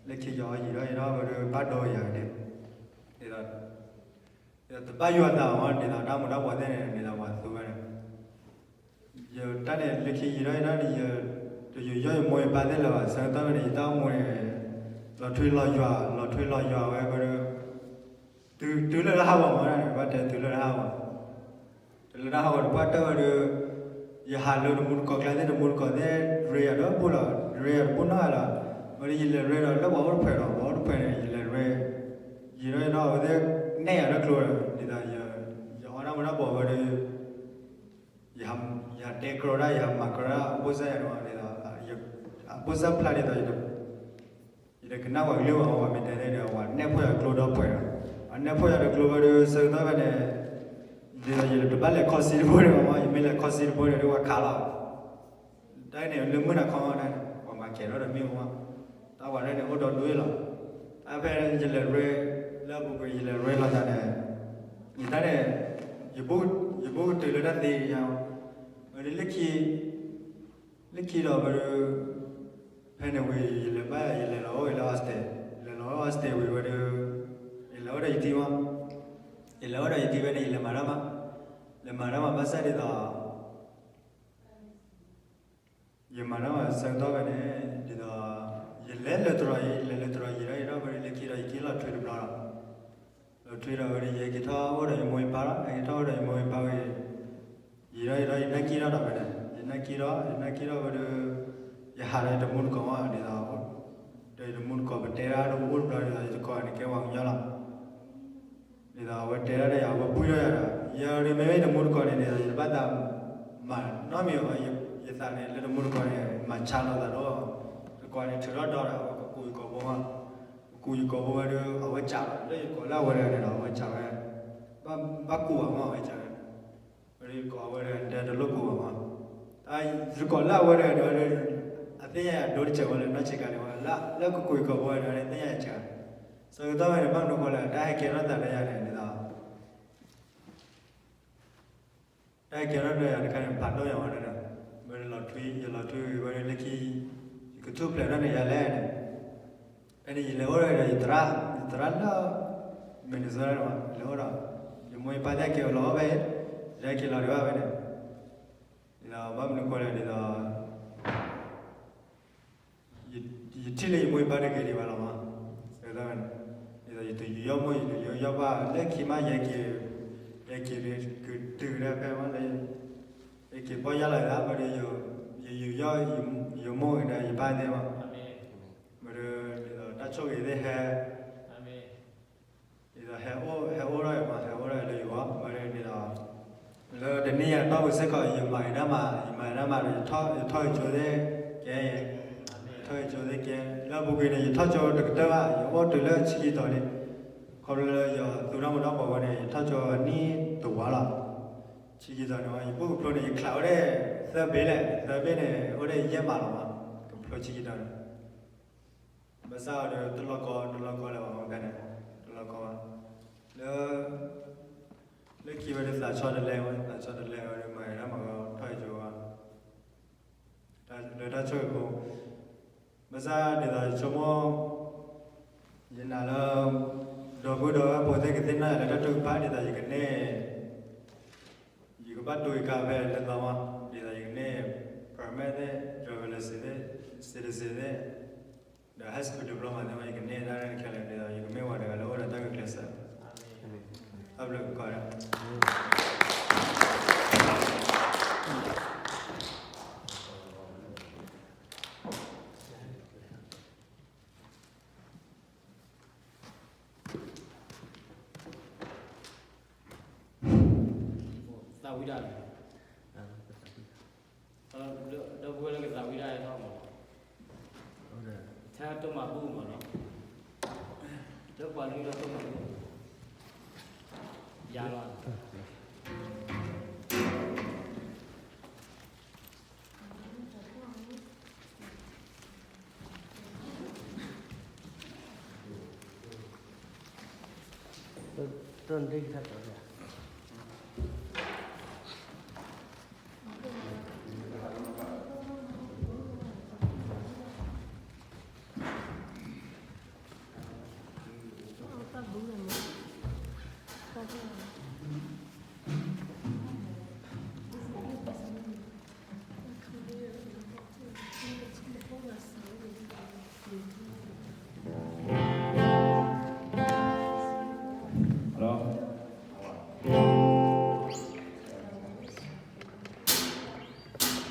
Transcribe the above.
လၢခံယီၤအီယံာ်ဒီးအံၤဒီး ဝဲဒၣ်ဘၣ်ဒိယၤန့ၣ်, ဒ်သိး တဘၣ်ယွၤသးအီၤ ဒ်သိးတၢ်မူၤတၢ်ဘှီးသ့ၣ်န့ၣ် ဒ်သိးပှၤသူဝဲန့ၣ်, ယတၢ်န့ၣ် လၢခံယံာ်ဒီးအံၤဒီး ယတယူးယီၣ်ယမိၢ်ယပၢ်သ့ၣ်လၢၤဘၣ် ဆၢကတီၢ်ဝဲန့ၣ် ယတၢ်အိၣ်မူန့ၣ် လီၤထွံလီၤယွၤ လီၤထွံလီၤယွၤဝဲ ဝဲဒၣ် တုၤလၢတၢ်ဟးဂီၤမးန့ၣ် ဘၣ်တဲတုၤလၢတၢ်ဟးဂီၤ, တုၤလၢတၢ်ဟးဂီၤတပှၢ်တၢၢ်ဝဲဒီး ယဟးလၢတမူတကိးကျါသ့ၣ် တမူတကိးသ့ၣ် ရ့ယၤတဘူၣ်လီၤ, ရ့ယၤတဘူၣ်နီတဂၤလီၤ, ဝဲဒၣ်ယလဲၤရ့ဒီးလၢပှၤအိၣ်တဖှဲးဒီး ပှၤအိၣ်တဖှဲးန့ၣ် ယလဲၤရ့, ယံာ်ဒီးအံၤဒီး အဝဲသ့ၣ်နဲၣ်ယၤလၢကျိဒီး ဒ်သိး ယအီၣ်တၢ်မူၤတၢ်ဘှီးဝဲဒီး ယဟးတဲကြီတၢ် ယဟးမၤကြီတၢ် အဘိၣ်စၢ်ယၤန့ၣ် ဒ်သိး အဘိၣ်စၢ်ဖျါဒ်သိး ယတကနၣ်ပှၤကလုၢ်ဘၣ် ပှၤမ့ၢ်တဲသ့ၣ်ဒီး ပှၤနဲၣ်ဖှိၣ်ယၤကျိဒီဖှဲးဒီး, ပှၤနဲၣ်ဖှိၣ်ယၤတကျိဝဲဒီး ဆၢကတီၢ်ဖဲန့ၣ် ဒ်သိးယတဘၣ်လဲၤခီဆံတဘိန့ၣ်ဘၣ်မး, ယမ့ၢ်လဲၤခီဆံတဘိန့ၣ် ဒ်ပှၤခးလီၤ တၢ်န့ၣ်လၢမုၢ်နၤခီမးန့ၣ် ပှၤမၤကဲၤထီၣ်ဒီးမ့ၣ်အူမး, တၢ်ဝဲဒၣ်န့ၣ်အိၣ်ဒီးဒိၣ်အံၤလီၤ, တၢ်ဖဲယလဲၤရ့, လၢအပူၤကွံာ်ယလဲၤရ့လီၤသးန့ၣ်, ယတၢ်န့ၣ်, ယဘူၣ်တုၤလၢတၢ်သ့ယါ, ဝဲဒၣ်လၢခံ လၢခံဒီးဝဲဒၣ်, ဖဲန့ၣ်ဝံၤ ယလဲၤဘၣ် ယလဲၤလီၤအိၣ်လၢ hostel, လဲၤလီၤအိၣ် hostel ဝံၤဝဲဒၣ်, ယလဲၤအိၣ်ဒီးယတံၤမး, ယလဲၤအိၣ်ဒီးယတံၤဝဲန့ၣ် ယလဲၤမၤတၢ်မး, လဲၤမၤတၢ်မးဘၣ်ဆၣ်ဒ်သိး ယမၤတၢ်မးဆၢကတီၢ်ဖဲန့ၣ် ဒ်သိး ယလဲၤလၢတြီၤအံၤ လဲၤလၢတြီၤယံာ်ဒီးယံာ်ဒီးဝဲဒၣ်လၢခံဒီးယက့ၤလီၤထွံတဘျီလီၤ, လီၤထွံဒီးဝဲဒၣ်ယဟဲက့ၤထီၣ်အိၣ်ဒီးယမိၢ်ယပၢ်လီၤ, ဟဲက့ၤထီၣ်အိၣ်ဒီးယမိၢ်ယပၢ်ဝဲ, ယံာ်ဒီးယံာ်ဒီးယနၢ်ကံၢ်ထီၣ်ဒီးဖဲန့ၣ် ယနၢ်ကံၢ်ထီၣ် ယနၢ်ကံၢ်ထီၣ်ဝဲဒၣ်, ယဟးဒီးယတမူတကိးမး ဒ်သိး, ဒီးယတမူတကိးပတဲတၢ်ဒီးအိၣ်တဘျီဒ်သိးယတကိးန့ၣ်ကဲပှၤကညီလီၤ ဒ်သိးအဝဲတဲဒၣ်ဒီးယၤ အဝဲဘှံးထီၣ်ယၤဒီး ယၤဒ်မ့မ့ၢ်တမူတကိးန့ၣ် ဒ်သိးယတဘၣ်သးမၤနီတမံၤအီၤ, ယသးန့ၣ်လၢတမူတကိးန့ၣ် မၤဆါလိာ်သးဒီး, တကိးန့ၣ်ထုးထီၣ်ဒီး အဝဲကကူးယကိာ်ဖိမး, ကကူးယကိာ်ဖိဝဲဒီး အဝဲစံးလီၤ လၢယကိးလၢအဝဲတဂၤန့ၣ်ဒီး အဝဲစံးဝဲ, ဘၣ်ကူးအီၤမး အဝဲစံးဝဲ ဝဲဒၣ်ကိးအဝဲတဂၤတဲတလိၣ်ကူးအီၤမး, တၢ်ယကိးလၢအဝဲတဂၤန့ၣ်ဝဲဒၣ်, အသ့ၣ်ညါယၤဒိတစဲးဝဲလၢနီၢ်ဆံးခါန့ၣ်ဝဲ, လၢကကူးယကိာ်ဖိဝဲဒၣ်န့ၣ် သ့ၣ်ညါယၤစဲး, ဆၢကတီၢ်ဖဲန့ၣ် ဘၣ်မနုၤဃိလဲၣ် တၢ်ဟဲကဲထီၣ်သးလၢယၤန့ၣ် ဒ်သိး တၢ်ဟဲကဲထီၣ်ဒီးယၤတခါန့ၣ် ဖးဒိၣ်ယၤဝဲဒၣ်ဒီး, ဝဲဒၣ်လီၤထွံ ယလီၤထွံဝဲဒၣ်လၢခံ, ယကထူၣ်ဖျဲးထီၣ်န့ၣ်ယၤလဲၣ်န့ၣ်, ဖဲန့ၣ်ယလဲၤအိၣ်ဒီးယသရၣ်, ယသရၣ်လၢ Minnesota န့ၣ်မး ယလဲၤအိၣ်ဒီး, ယမိၢ်ယပၢ်သ့ၣ်က့ၤလီၤအိၣ်ဖဲ, ယဟဲက့ၤလီၤဒံးဘၣ်ဖဲန့ၣ်, ဒ်သိးဘၣ်မနုၤဃိလဲၣ်ဒ်သိး ယထံၣ်လၢယမိၢ်ယပၢ်တဂ့ၤဒံးဘၣ်လီၤမး, ဒ်သိး ယတယူးယီၣ်မိၢ် ယတယူးယီၣ်ပၢ် လၢခံမး ယဟဲက့ၤ, ယဟဲက့ၤကတုၤကဒါဖဲမးလၢ, ယဟဲက့ၤပီၢ်ယၢ်လီၤသး ဘၣ်ဒီး ယယူးယီၣ် ယမိၢ်ဒီးယပၢ်သ့ၣ်မး, ဘၣ်ဒီး ဒ်သိးတၢ်ဆိၣ်ဂ့ၤသ့ၣ်ဟဲ ဒ်သိးဟဲအိၣ် ဟဲအိၣ်ထီၣ်အံၤမး ဟဲအိၣ်ထီၣ်အံၤလၢယဂီၢ် ဘၣ်ဒီးဒ်သိး လၢတနံၣ်ညါတီၢ်ပူၤစ့ၢ်ကီး ယမၤတၢ်မၤ ယမၤတၢ်မၤဒီး ယထီၣ်ယကၠိသ့ၣ်ကဲ, ယထီၣ်ယကၠိသ့ၣ်ကဲ လၢအပူၤကွံာ်န့ၣ် ယထီၣ်ကၠိတကတၢၢ်ဘၣ် ယအိၣ်တုၤလၢဆံးကံၤတီၤလံ, ခီဖျိလၢယသူတၢ်မူၤတၢ်ဘှီးဝဲန့ၣ် ယထီၣ်ကၠိနံၣ်တဝါလီၤ, ဆံးကံၤတီၤန့ၣ် ယဘူၣ်ကဖျိန့ၣ် ယချးဝဲဒၣ် သၢဘ့ၣ်လဲၣ် သၢဘ့ၣ်န့ၣ် အိၣ်ဒၣ်ယဲၢ်မးလီၤမး ကဖျိဆံးကံၤတီၤန့ၣ် ဘၣ်ဆၣ်ဒီးတလီၢ်ကီ တလီၢ်ကီလၢၤဘၣ်မ့ၢ်ဖဲန့ၣ် တလီၢ်ကီဘၣ်, လၢ လၢခံဝဲဒၣ်သးဆီတလဲဝဲ သးဆီတလဲဝဲဒၣ်မၤတၢ်မၤကီထီၣ်ယကၠိဘၣ်, လၢတၢ်ဆိၣ်ဂ့ၤဖိ, ဘၣ်ဆၣ်ဒ်သိးယဆိကမိၣ်, ယနာ်လၢ ဒီပုၢ်ဒီဝဲၢ်ဖိသ့ၣ်ကသ့ၣ်နီၣ်ယၤလၢတၢ်ထုကဖၣ် ဒ်သိးယကန့ၢ် ယကဘၣ်ဒိယကါဖဲလၢသီမး ဒ်သိးယကန့ၢ် permit သ့ၣ် driver license သ့ၣ် citizen သ့ၣ် ဒီး high school diploma သ့ၣ်မး ယကန့ၢ်တၢ်ရဲၣ်တခါလၢ ဒ်သိးယကမ့ၢ်ပှၤတဂၤလၢအိၣ်ဒီးတၢ်ဂုာ်ကျဲးစၢး တၢ်ဘျုးကီးဒၣ် သးဝံၣ်ဒၣ်န့ၣ်, ဒီပုၢ်ဝဲၢ်လၢကသးဝံၣ်ဒၣ်ဟဲထီၣ်မး, ထဲတိၢ်မၤဘူၣ်မးနီၤ, လၢပှၤလုၢ်ထီၣ်တိၢ်မၤဘူၣ်, ယၤလီၤ တၢ်န့ၣ်တခါတၢ် လီၤ.